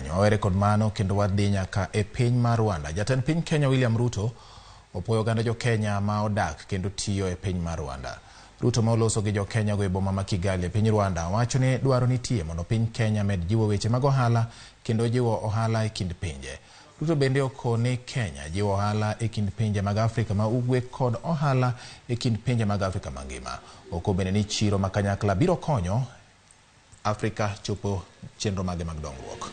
mang'eny. Wawere kod mano kendo wadhi nyaka e piny mar Rwanda. Jatend piny Kenya William Ruto opuoyo oganda jo Kenya ma odak kendo tiyo e piny mar Rwanda. Ruto ma oloso gi jo Kenya go e boma ma Kigali e piny Rwanda wacho ni dwaro nitie mondo piny Kenya med jiwo weche mag ohala kendo jiwo ohala e kind pinje. Ruto bende okone Kenya jiwo ohala e kind pinje mag Afrika ma ugwe kod ohala e kind pinje mag Afrika mangima. Oko bende ni chiro ma kanyakla biro konyo Afrika chopo chenro mage mag dongruok.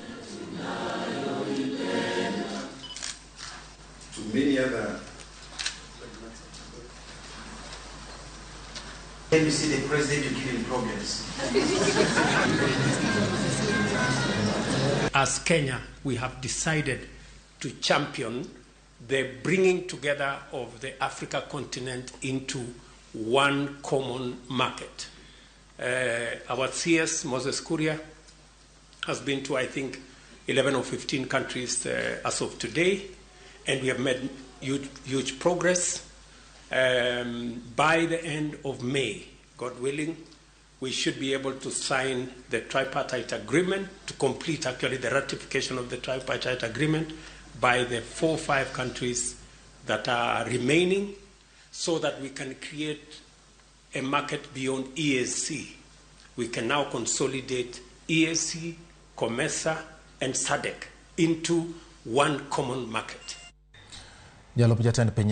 To many other. Then you see the president, you give him problems. As Kenya, we have decided to champion the bringing together of the Africa continent into one common market. Our CS, Moses Kuria, has been to, I think, 11 or 15 countries as of today, and we have made huge, huge progress. By the end of May, God willing, we should be able to sign the tripartite agreement, to complete actually the ratification of the tripartite agreement by the 4 or 5 countries that are remaining, so that we can create a market beyond EAC. We can now consolidate EAC, COMESA, and SADC into one common market. Jalup jatend piny